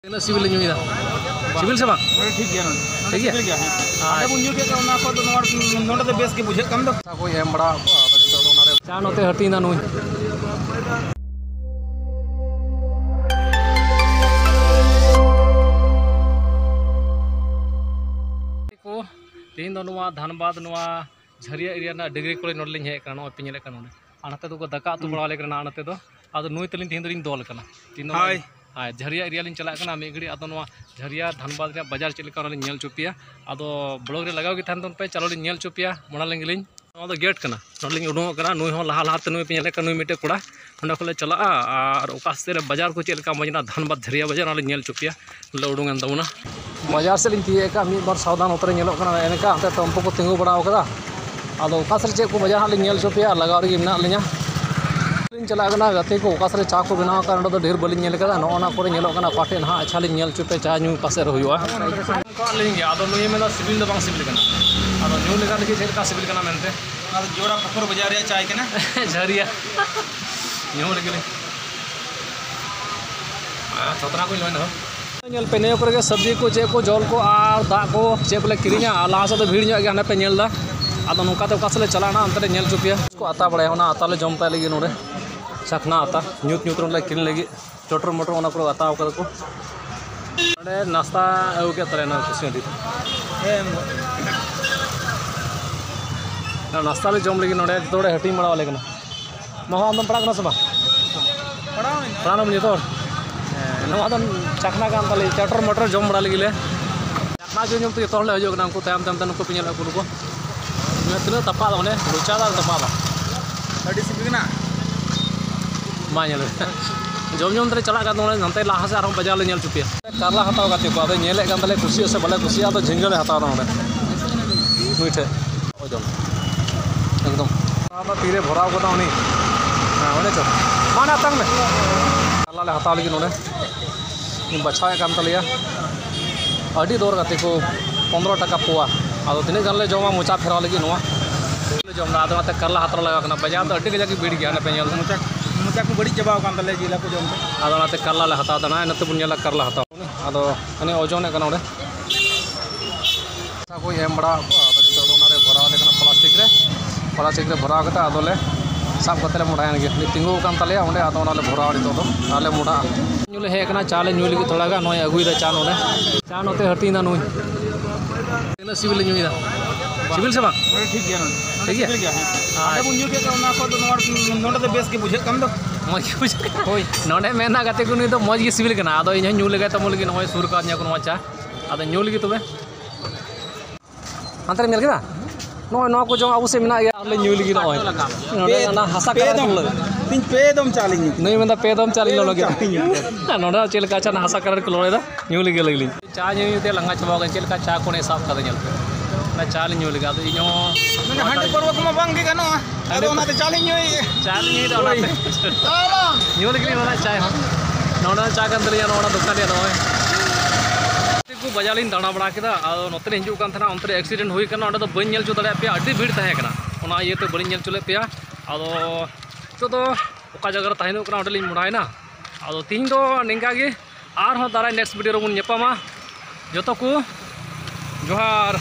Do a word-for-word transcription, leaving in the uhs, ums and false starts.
ᱛᱤᱱᱟᱹᱜ ᱥᱤᱵᱤᱞ ᱞᱮ ᱧᱩᱭᱮᱫᱟ? ᱥᱤᱵᱤᱞ ᱥᱮ ᱵᱟᱝ? ᱦᱮᱸ, ᱴᱷᱤᱠ ᱜᱮᱭᱟ᱾ ᱴᱷᱤᱠ ᱜᱮᱭᱟ? ᱥᱤᱵᱤᱞ ᱜᱮᱭᱟ, ᱦᱮᱸ᱾ ᱟᱪᱪᱷᱟ᱾ ᱟᱞᱮ ᱵᱚᱱ ᱧᱩ ᱠᱮᱫ ᱫᱚ ᱚᱱᱟ ᱠᱷᱚᱱ ᱫᱚ ᱱᱚᱣᱟ, ᱱᱚᱰᱮ ᱫᱚ ᱵᱮᱥ ᱜᱮ ᱵᱩᱡᱷᱟᱹᱜ ᱠᱟᱱ ᱫᱚ᱾ ᱯᱚᱭᱥᱟ ᱠᱚᱭ ᱮᱢ ᱵᱟᱲᱟ ᱟᱠᱚᱣᱟ, ᱟᱫᱚ ᱱᱤᱛᱚᱜ ᱫᱚ ᱚᱱᱟᱨᱮ ᱪᱟ ᱱᱚᱛᱮ ᱦᱟᱹᱴᱤᱧ ᱫᱟ ᱱᱩᱭ᱾ ᱠᱚ, ᱛᱮᱦᱮᱧ ᱫᱚ ᱱᱚᱣᱟ ᱫᱷᱟᱱᱵᱟᱫᱽ, ᱱᱚᱣᱟ ᱡᱷᱟᱹᱨᱤᱭᱟ area ᱨᱮᱱᱟᱜ ᱰᱤᱜᱽᱨᱤ ᱠᱚᱞᱮᱡᱽ ᱱᱚᱰᱮ ᱞᱤᱧ ᱦᱮᱡ ᱟᱠᱟᱱᱟ, ᱱᱚᱜᱼᱚᱭ ᱯᱮ ᱧᱮᱞᱮᱫ ᱠᱟᱱ ᱱᱚᱰᱮ᱾ ᱟᱨ ᱱᱚᱛᱮ ᱫᱚᱠᱚ ᱫᱟᱠᱟ ᱩᱛᱩ ᱦᱩᱸ᱾ ᱵᱟᱲᱟ ᱟᱞᱮ ᱠᱟᱱᱟ ᱱᱚᱛᱮ ᱫᱚ᱾ ᱟᱫᱚ ᱱᱩᱭ ᱛᱟᱹᱞᱤᱧ ᱛᱮᱦᱮᱧ ᱫᱚᱞᱤᱧ ᱫᱚᱞ ᱠᱟᱱᱟ᱾ ᱛᱮᱦᱮᱧ ᱫᱚ ᱦᱳᱭ᱾ ᱦᱮᱸ, ᱡᱷᱟᱹᱨᱤᱭᱟ area ᱞᱤᱧ ᱪᱟᱞᱟᱜ ᱠᱟᱱᱟ ᱢᱤᱫ ᱜᱷᱟᱹᱲᱤᱡ᱾ ᱟᱫᱚ ᱱᱚᱣᱟ ᱡᱷᱟᱹᱨᱤᱭᱟ ᱫᱷᱟᱱᱵᱟᱫᱽ ᱨᱮᱭᱟᱜ ᱵᱟᱡᱟᱨ ᱪᱮᱫ ᱞᱮᱠᱟ, ᱚᱱᱟ ᱞᱤᱧ ᱧᱮᱞ ᱦᱚᱪᱚ ᱯᱮᱭᱟ᱾ ᱟᱫᱚ vlog ᱨᱮ ᱞᱟᱜᱟᱣ ᱜᱮ ᱛᱟᱦᱮᱱ ᱛᱟᱵᱚᱱ ᱯᱮ, ᱪᱟᱞᱟᱣ ᱞᱤᱧ ᱧᱮᱞ ᱦᱚᱪᱚ ᱯᱮᱭᱟ, ᱢᱟᱲᱟᱝ ᱞᱤᱧ ᱜᱮᱞᱤᱧ᱾ ᱱᱚᱣᱟ ᱫᱚ gate ᱠᱟᱱᱟ, ᱱᱚᱰᱮ ᱞᱤᱧ ᱩᱰᱩᱝᱚᱜ ᱠᱟᱱᱟ᱾ ᱱᱩᱭ ᱦᱚᱸ ᱞᱟᱦᱟ ᱞᱟᱦᱟ ᱛᱮ ᱱᱩᱭ ᱯᱮ ᱧᱮᱞᱮᱫ ᱠᱟᱱ, ᱱᱩᱭ ᱢᱤᱫᱴᱮᱡ ᱠᱚᱲᱟ᱾ ᱚᱸᱰᱮ ᱠᱷᱚᱱ ᱞᱮ ᱪᱟᱞᱟᱜᱼᱟ ᱟᱨ ᱚᱠᱟ ᱥᱮᱫ ᱨᱮ ᱵᱟᱡᱟᱨ ᱠᱚ ᱪᱮᱫ ᱞᱮᱠᱟ ᱢᱚᱡᱽ ᱢᱮᱱᱟᱜᱼᱟ, ᱫᱷᱟᱱᱵᱟᱫᱽ ᱡᱷᱟᱹᱨᱤᱭᱟ ᱵᱟᱡᱟᱨ, ᱚᱱᱟ ᱞᱤᱧ ᱧᱮᱞ ᱦᱚᱪᱚ ᱯᱮᱭᱟ᱾ ᱞᱮ ᱩᱰᱩᱝ ᱮᱱ ᱛᱟᱵᱚᱱᱟ᱾ ᱵᱟᱡᱟᱨ ᱥᱮᱫ ᱞᱤᱧ ᱛᱤᱭᱳᱜ ᱮᱫ ᱠᱟᱜ, ᱢᱤᱫ ᱵᱟᱨ ᱥᱟᱵᱫᱷᱟᱱ ᱱᱚᱛᱮ ᱨᱮ ᱧᱮᱞᱚᱜ ᱠᱟᱱᱟ, ᱮᱱᱠᱟ ᱦᱟᱱᱛᱮ ᱴᱮᱢᱯᱳ ᱠᱚ ᱛᱤᱸᱜᱩ ᱵᱟᱲᱟ ᱟᱠᱟᱫᱟ᱾ ᱟᱫᱚ ᱚᱠᱟ ᱥᱮᱫ ᱨᱮ ᱪᱮᱫ ᱠᱚ ᱵᱟᱡᱟᱨ ᱦᱟᱸᱜ ᱞᱤᱧ ᱧᱮᱞ ᱦᱚᱪᱚ ᱯᱮᱭᱟ, ᱞᱟᱜᱟᱣ ᱨᱮᱜᱮ ᱢᱮᱱᱟᱜ ᱞᱤᱧᱟ᱾ ᱞᱤᱧ ᱪᱟᱞᱟᱜ ᱠᱟᱱᱟ ᱜᱟᱛᱮ ᱠᱚ, ᱚᱠᱟ ᱥᱮᱫ ᱨᱮ ᱪᱟ ᱠᱚ ᱵᱮᱱᱟᱣ ᱟᱠᱟᱫ, ᱱᱚᱸᱰᱮ ᱫᱚ ᱰᱷᱮᱨ ᱵᱟᱹᱞᱤᱧ ᱧᱮᱞ ᱟᱠᱟᱫᱟ᱾ ᱱᱚᱜᱼᱚ ᱱᱟ ᱠᱚᱨᱮ ᱧᱮᱞᱚᱜ ᱠᱟᱱᱟ, ᱚᱠᱟ ᱴᱷᱮᱡ ᱱᱟᱦᱟᱜ ᱟᱪᱪᱷᱟ ᱞᱤᱧ ᱧᱮᱞ ᱦᱚᱪᱚ ᱯᱮᱭᱟ, ᱪᱟ ᱧᱩ ᱚᱠᱟ ᱥᱮᱫ ᱨᱮ ᱦᱩᱭᱩᱜᱼᱟ᱾ ᱠᱚᱣᱟᱜ ᱞᱤᱧ ᱜᱮ, ᱟᱫᱚ ᱱᱩᱭᱮ ᱢᱮᱱᱫᱟ ᱥᱤᱵᱤᱞ ᱫᱚ ᱵᱟᱝ ᱥᱤᱵᱤᱞ ᱠᱟᱱᱟ᱾ ᱟᱫᱚ ᱧᱩ ᱞᱮᱠᱷᱟᱱ ᱜᱮ ᱪᱮᱫ ᱞᱮᱠᱟ ᱥᱤᱵᱤᱞ ᱠᱟᱱᱟ ᱢᱮᱱᱛᱮ᱾ ᱚᱱᱟ ᱫᱚ ᱡᱳᱲᱟ ᱯᱷᱚᱠᱚᱨ ᱵᱟᱡᱟᱨ ᱨᱮᱭᱟᱜ ᱪᱟᱭ ᱠᱟᱱᱟ᱾ ᱡᱷᱟᱹᱨᱤᱭᱟ᱾ ᱧᱩ ᱞᱮᱜᱮ ᱞᱤᱧ᱾ ᱟᱨ ᱛᱷᱚᱛᱨᱟ ᱠᱚᱧ ᱞᱚᱭ ᱱᱟ᱾ ᱧᱮᱞ ᱯᱮ, ᱱᱤᱭᱟᱹ ᱠᱚᱨᱮ ᱜᱮ ᱥᱚᱵᱽᱡᱤ ᱠᱚ, ᱪᱮᱫ ᱠᱚ, ᱡᱚᱞ ᱠᱚ ᱟᱨ ᱫᱟᱜ ᱠᱚ, ᱪᱮᱫ ᱠᱚᱞᱮ ᱠᱤᱨᱤᱧᱟ᱾ ᱟᱨ ᱞᱟᱦᱟ ᱥᱮᱫ ᱫᱚ ᱵᱷᱤᱲ ᱧᱚᱜ ᱜᱮᱭᱟ, ᱦᱟᱱᱮ ᱯᱮ ᱧᱮᱞ ᱮᱫᱟ᱾ ᱟᱫᱚ ᱱᱚᱝᱠᱟ ᱛᱮ ᱚᱠᱟ ᱥᱮᱫ ᱞᱮ ᱪᱟᱞᱟᱜᱼᱟ, ᱚᱱᱛᱮ ᱞᱮ ᱧᱮᱞ ᱦᱚᱪᱚ ᱯᱮᱭᱟ᱾ ᱠᱚ ᱟᱛᱟ ᱵᱟᱲᱟᱭᱟ, ᱚᱱᱟ ᱟᱛᱟ ᱞᱮ ᱡᱚᱢ ᱛᱟᱭ ᱞᱟᱹᱜᱤᱫ ᱱᱚᱰᱮ᱾ ᱪᱟᱠᱷᱱᱟ ᱟᱛᱟ, ᱧᱩᱛ ᱧᱩᱛ ᱨᱮ ᱞᱮ ᱠᱤᱨᱤᱧ ᱞᱟᱹᱜᱤᱫ᱾ ᱪᱚᱴᱚᱨ ᱢᱚᱴᱚᱨ ᱚᱱᱟ ᱠᱚᱨᱮ ᱦᱟᱛᱟᱣ ᱠᱟᱫᱟ ᱠᱚ᱾ ᱱᱚᱰᱮ ᱱᱟᱥᱛᱟ ᱟᱹᱜᱩ ᱠᱮᱫ ᱛᱟᱞᱮᱭᱟ ᱱᱚᱣᱟ ᱠᱩᱥᱤ ᱦᱟᱺᱰᱤ᱾ ᱦᱮᱸ, ᱮᱢ ᱜᱚᱫ᱾ ᱱᱟᱥᱛᱟ ᱞᱮ ᱡᱚᱢ ᱞᱟᱹᱜᱤᱫ ᱱᱚᱰᱮ ᱡᱚᱛᱚ ᱦᱚᱲᱮ ᱦᱟᱹᱴᱤᱧ ᱵᱟᱲᱟ ᱟᱞᱮ ᱠᱟᱱᱟ᱾ ᱢᱟ ᱦᱚᱸ, ᱟᱢ ᱫᱚᱢ ᱯᱟᱲᱦᱟᱜ ᱠᱟᱱᱟ ᱥᱮ ᱵᱟᱝ? ᱯᱟᱲᱦᱟᱣ ᱮᱱᱟ᱾ ᱯᱟᱲᱦᱟᱣ ᱮᱱᱟᱢ ᱡᱚᱛᱚ ᱦᱚᱲ? ᱦᱮᱸ, ᱱᱚᱣᱟ ᱫᱚ ᱪᱟᱠᱷᱱᱟ ᱠᱟᱱ ᱛᱟᱞᱮᱭᱟ, ᱪᱚᱴᱚᱨ ᱢᱚᱴᱚᱨ ᱡᱚᱢ ᱵᱟᱲᱟ ᱞᱟᱹᱜᱤᱫ ᱞᱮ᱾ ᱪᱟᱠᱷᱱᱟ ᱡᱚᱢ ᱧᱩ ᱛᱮ ᱡᱚᱛᱚ ᱦᱚᱲ ᱞᱮ ᱦᱤᱡᱩᱜ ᱠᱟᱱᱟ, ᱩᱱᱠᱩ ᱛᱟᱭᱚᱢ ᱛᱟᱭᱚᱢ ᱛᱮ ᱱᱩᱠᱩ ᱯᱮ ᱧᱮᱞᱮᱫ ᱠᱚ, ᱱᱩᱠᱩ᱾ ᱛᱤᱱᱟᱹᱜ ᱛᱟᱯᱟᱜ ᱫᱚ ᱚᱱᱮ ᱞᱚᱪᱟ ᱫᱟᱨ ᱛᱟᱯᱟᱜ ᱫᱚ᱾ ᱟᱹᱰᱤ ᱥᱤᱵᱤᱞ ᱠᱟᱱᱟ᱾ ᱢᱟ ᱧᱮᱞ ᱢᱮ᱾ ᱡᱚᱢ ᱡᱚᱢ ᱛᱮᱞᱮ ᱪᱟᱞᱟᱜ ᱠᱟᱱ ᱛᱟᱵᱚᱱᱟ, ᱦᱟᱱᱛᱮ ᱞᱟᱦᱟ ᱥᱮᱫ ᱟᱨᱦᱚᱸ ᱵᱟᱡᱟᱨ ᱞᱮ ᱧᱮᱞ ᱦᱚᱪᱚ ᱯᱮᱭᱟ᱾ ᱠᱟᱨᱞᱟ ᱦᱟᱛᱟᱣ ᱠᱟᱛᱮ ᱠᱚ, ᱟᱫᱚ ᱧᱮᱞᱮᱫ ᱠᱟᱱ ᱛᱟᱞᱮ ᱠᱩᱥᱤᱭᱟᱜ ᱥᱮ ᱵᱟᱞᱮ ᱠᱩᱥᱤᱭᱟᱜᱼᱟ, ᱟᱫᱚ ᱡᱷᱤᱸᱜᱟᱹ ᱞᱮ ᱦᱟᱛᱟᱣ ᱮᱫᱟ ᱱᱚᱰᱮ᱾ ᱱᱩᱭ ᱴᱷᱮᱡ᱾ ᱚᱡᱚᱱ᱾ ᱮᱠᱫᱚᱢ᱾ ᱚᱱᱟ ᱫᱚ ᱛᱤᱨᱮ ᱵᱷᱚᱨᱟᱣ ᱠᱟᱫᱟ ᱩᱱᱤ᱾ ᱦᱮᱸ, ᱚᱸᱰᱮ ᱪᱚ᱾ ᱢᱟ ᱱᱟ ᱛᱟᱝ ᱢᱮ᱾ ᱠᱟᱨᱞᱟ ᱞᱮ ᱦᱟᱛᱟᱣ ᱞᱟᱹᱜᱤᱫ ᱱᱚᱰᱮ᱾ ᱵᱟᱪᱷᱟᱣᱮᱫ ᱠᱟᱱ ᱛᱟᱞᱮᱭᱟ᱾ ᱟᱹᱰᱤ ᱫᱚᱨ ᱜᱟᱛᱮ ᱠᱚ, ᱯᱚᱱᱨᱚ ᱴᱟᱠᱟ ᱯᱳᱣᱟ᱾ ᱟᱫᱚ ᱛᱤᱱᱟᱹᱜ ᱜᱟᱱ ᱞᱮ ᱡᱚᱢᱟ ᱢᱚᱪᱟ ᱯᱷᱮᱨᱟᱣ ᱞᱟᱹᱜᱤᱫ ᱱᱚᱣᱟ? ᱞᱮ ᱡᱚᱢ ᱮᱫᱟ, ᱟᱫᱚ ᱚᱱᱟᱛᱮ ᱠᱟᱨᱞᱟ ᱦᱟᱛᱟᱣ ᱞᱟᱜᱟᱣ ᱠᱟᱱᱟ᱾ ᱵᱟᱡᱟᱨ ᱫᱚ ᱟᱹᱰᱤ ᱠᱟᱡᱟᱠ ᱜᱮ ᱵᱷᱤᱲ ᱜᱮᱭᱟ, ᱚᱸᱰᱮ ᱯᱮ ᱧᱮᱞ ᱮᱫᱟ᱾ ᱢᱚᱪᱟ, ᱢᱚᱪᱟ ᱠᱚ ᱵᱟᱹᱲᱤᱡ ᱪᱟᱵᱟᱣ ᱟᱠᱟᱱ ᱛᱟᱞᱮᱭᱟ ᱡᱤᱞ ᱦᱟᱹᱠᱩ ᱡᱚᱢ ᱛᱮ᱾ ᱟᱫᱚ ᱚᱱᱟᱛᱮ ᱠᱟᱨᱞᱟ ᱞᱮ ᱦᱟᱛᱟᱣ ᱮᱫᱟ, ᱱᱚᱜᱼᱚᱭ ᱱᱚᱛᱮ ᱵᱚᱱ ᱧᱮᱞᱟ ᱠᱟᱨᱞᱟ ᱦᱟᱛᱟᱣ᱾ ᱟᱫᱚ ᱩᱱᱤ ᱳᱡᱚᱱᱮᱫ ᱠᱟᱱᱟ ᱚᱸᱰᱮ᱾ ᱯᱚᱭᱥᱟ ᱠᱚᱭ ᱮᱢ ᱵᱟᱲᱟ ᱟᱫ ᱠᱚᱣᱟ, ᱟᱫᱚ ᱱᱤᱛᱚᱜ ᱫᱚ ᱚᱱᱟᱨᱮ ᱵᱷᱚᱨᱟᱣ ᱟᱞᱮ ᱠᱟᱱᱟ ᱯᱞᱟᱥᱴᱤᱠ ᱨᱮ᱾ ᱯᱞᱟᱥᱴᱤᱠ ᱨᱮ ᱵᱷᱚᱨᱟᱣ ᱠᱟᱛᱮ ᱟᱫᱚᱞᱮ ᱥᱟᱵ ᱠᱟᱛᱮ ᱞᱮ ᱢᱚᱰᱟᱭᱮᱱ ᱜᱮ᱾ ᱩᱱᱤ ᱛᱤᱸᱜᱩ ᱟᱠᱟᱱ ᱛᱟᱞᱮᱭᱟ ᱚᱸᱰᱮ, ᱟᱫᱚ ᱚᱱᱟᱞᱮ ᱵᱷᱚᱨᱟᱣᱟ ᱱᱤᱛᱚᱜ ᱫᱚ, ᱟᱨᱞᱮ ᱢᱚᱰᱟᱜᱼᱟ᱾ ᱧᱩ ᱞᱮ ᱦᱮᱡ ᱟᱠᱟᱱᱟ, ᱪᱟ ᱞᱮ ᱧᱩᱭ ᱞᱟᱹᱜᱤᱫ ᱛᱷᱚᱲᱟ ᱜᱟᱱ᱾ ᱱᱚᱜᱼᱚᱭ ᱟᱹᱜᱩᱭᱮᱫᱟ ᱪᱟ ᱱᱚᱰᱮ᱾ ᱪᱟ ᱱᱚᱛᱮ ᱦᱟᱹᱴᱤᱧ ᱮᱫᱟ ᱱᱩᱭ᱾ ᱛᱤᱱᱟᱹᱜ ᱥᱤᱵᱤᱞ ᱞᱮ ᱧᱩᱭᱮᱫᱟ᱾ ᱥᱤᱵᱤᱞ ᱥᱮ ᱵᱟᱝ? ᱦᱳᱭ, ᱴᱷᱤᱠ ᱜᱮᱭᱟ᱾ ᱱᱚᱰᱮ ᱴᱷᱤᱠ ᱜᱮᱭᱟ? ᱥᱤᱵᱤᱞ ᱜᱮᱭᱟ, ᱦᱮᱸ᱾ ᱟᱪᱪᱷᱟ᱾ ᱟᱞᱮ ᱵᱚᱱ ᱧᱩ ᱠᱮᱫ ᱫᱚ ᱚᱱᱟ ᱠᱷᱚᱱ ᱫᱚ ᱱᱚᱣᱟ, ᱱᱚᱰᱮ ᱫᱚ ᱵᱮᱥ ᱜᱮ ᱵᱩᱡᱷᱟᱹᱜ ᱠᱟᱱ ᱫᱚ᱾ ᱢᱚᱡᱽ ᱜᱮ ᱵᱩᱡᱷᱟᱹᱜ ᱠᱟᱱᱟ᱾ ᱦᱳᱭ᱾ ᱱᱚᱰᱮ ᱢᱮᱱᱫᱟ ᱜᱟᱛᱮ ᱠᱚ, ᱱᱩᱭ ᱫᱚ ᱢᱚᱡᱽ ᱜᱮ ᱥᱤᱵᱤᱞ ᱠᱟᱱᱟ᱾ ᱟᱫᱚ ᱤᱧ ᱦᱚᱸᱧ ᱧᱩ ᱞᱮᱜᱟᱭ ᱛᱟᱵᱚᱱ ᱞᱟᱹᱜᱤᱫ, ᱱᱚᱜᱼᱚᱭ ᱥᱩᱨ ᱠᱟᱣᱫᱤᱧᱟ ᱠᱚ ᱱᱚᱣᱟ ᱪᱟ᱾ ᱟᱫᱚ ᱧᱩ ᱞᱟᱹᱜᱤᱫ ᱛᱚᱵᱮ᱾ ᱦᱟᱱᱛᱮ ᱨᱮᱢ ᱧᱮᱞ ᱠᱮᱫᱟ? ᱱᱚᱜᱼᱚᱭ ᱱᱚᱣᱟ ᱠᱚ ᱡᱚᱢ ᱟᱵᱚ ᱥᱮᱫ ᱢᱮᱱᱟᱜ ᱜᱮᱭᱟ, ᱟᱨ ᱞᱮ ᱧᱩᱭ ᱞᱟᱹᱜᱤᱫ ᱱᱚᱜᱼᱚᱭ᱾ ᱱᱚᱰᱮ ᱯᱮ, ᱚᱱᱟ ᱦᱟᱥᱟ ᱯᱮ ᱠᱟᱞᱟᱨ ᱫᱚᱢ, ᱠᱚ ᱞᱟᱹᱭ᱾ ᱛᱤᱧ ᱯᱮ ᱫᱚᱢ ᱪᱟ ᱞᱤᱧ ᱧᱩ ᱠᱮᱫᱟ᱾ ᱱᱩᱭ ᱢᱮᱱᱫᱟ ᱯᱮ ᱫᱚᱢ ᱪᱟ ᱞᱤᱧ ᱯᱮ ᱞᱚᱞᱚ ᱫᱚᱢ ᱠᱮᱫᱟ᱾ ᱪᱟ ᱞᱤᱧ ᱧᱩ ᱠᱮᱫᱟ᱾ ᱱᱚᱰᱮ ᱪᱮᱫ ᱞᱮᱠᱟ ᱪᱟ ᱱᱟᱜ ᱦᱟᱥᱟ ᱠᱟᱞᱟᱨ ᱠᱚ ᱞᱚᱞᱚᱭᱮᱫᱟ, ᱧᱩ ᱞᱟᱹᱜᱤᱫ ᱞᱟᱹᱜᱤᱫ ᱞᱤᱧ᱾ ᱪᱟ ᱧᱩ ᱧᱩ ᱛᱮ ᱞᱟᱸᱜᱟ ᱪᱟᱵᱟ ᱟᱠᱟᱱᱟ᱾ ᱪᱮᱫ ᱞᱮᱠᱟ ᱪᱟ ᱠᱚ ᱚᱸᱰᱮ ᱥᱟᱵ ᱠᱟᱫᱟ ᱧᱮᱞ ᱯᱮ᱾ ᱚᱱᱟ ᱪᱟ ᱞᱤᱧ ᱧᱩ ᱞᱮᱜᱟ, ᱟᱫᱚ ᱤᱧ ᱦᱚᱸ ᱢᱮᱱᱠᱷᱟᱱ ᱦᱟᱺᱰᱤ ᱯᱟᱹᱨᱣᱟᱹ ᱠᱚᱢᱟ ᱵᱟᱝ ᱜᱮ ᱜᱟᱱᱚᱜᱼᱟ᱾ ᱟᱫᱚ ᱦᱟᱺᱰᱤ ᱚᱱᱟᱛᱮ ᱪᱟ ᱞᱤᱧ ᱧᱩᱭᱮᱫᱼᱟ᱾ ᱪᱟ ᱞᱤᱧ ᱧᱩᱭᱮᱫᱟ ᱦᱳᱭ᱾ ᱚᱱᱟᱛᱮ᱾ ᱧᱩ ᱞᱟᱹᱜᱤᱫ ᱞᱤᱧ ᱚᱱᱟ ᱪᱟ ᱦᱚᱸ᱾ ᱱᱚᱰᱮ ᱪᱟ ᱠᱟᱱ ᱛᱟᱹᱞᱤᱧᱟ, ᱱᱚᱜᱼᱚ ᱱᱚᱣᱟ ᱫᱚᱠᱟᱱ ᱨᱮᱭᱟᱜ ᱱᱚᱜᱼᱚᱭ᱾ ᱠᱚ ᱵᱟᱡᱟᱨ ᱞᱤᱧ ᱫᱟᱬᱟ ᱵᱟᱲᱟ ᱠᱮᱫᱟ, ᱟᱫᱚ ᱱᱚᱛᱮ ᱞᱤᱧ ᱦᱤᱡᱩᱜ ᱠᱟᱱ ᱛᱟᱦᱮᱱᱟ, ᱚᱱᱛᱮ ᱨᱮ ᱮᱠᱥᱤᱰᱮᱱᱴ ᱦᱩᱭ ᱠᱟᱱᱟ, ᱚᱸᱰᱮ ᱫᱚ ᱵᱟᱹᱧ ᱧᱮᱞ ᱦᱚᱪᱚ ᱫᱟᱲᱮᱭᱟᱜ ᱯᱮᱭᱟ, ᱟᱹᱰᱤ ᱵᱷᱤᱲ ᱛᱟᱦᱮᱸ ᱠᱟᱱᱟ, ᱚᱱᱟ ᱤᱭᱟᱹᱛᱮ ᱵᱟᱹᱞᱤᱧ ᱧᱮᱞ ᱦᱚᱪᱚ ᱞᱮᱫ ᱯᱮᱭᱟ᱾ ᱟᱫᱚ ᱱᱤᱛᱚᱜ ᱫᱚ ᱚᱠᱟ ᱡᱟᱭᱜᱟ ᱨᱮ ᱛᱟᱦᱮᱱ ᱦᱩᱭᱩᱜ ᱠᱟᱱᱟ, ᱚᱸᱰᱮ ᱞᱤᱧ ᱢᱚᱦᱰᱟᱭᱮᱱᱟ᱾ ᱟᱫᱚ ᱛᱤᱦᱤᱧ ᱫᱚ ᱱᱤᱝᱠᱟ ᱜᱮ, ᱟᱨᱦᱚᱸ ᱫᱟᱨᱟᱭ next video ᱨᱮᱵᱚᱱ ᱧᱟᱯᱟᱢᱟ᱾ ᱡᱚᱛᱚ ᱠᱚ ᱡᱚᱦᱟᱨ᱾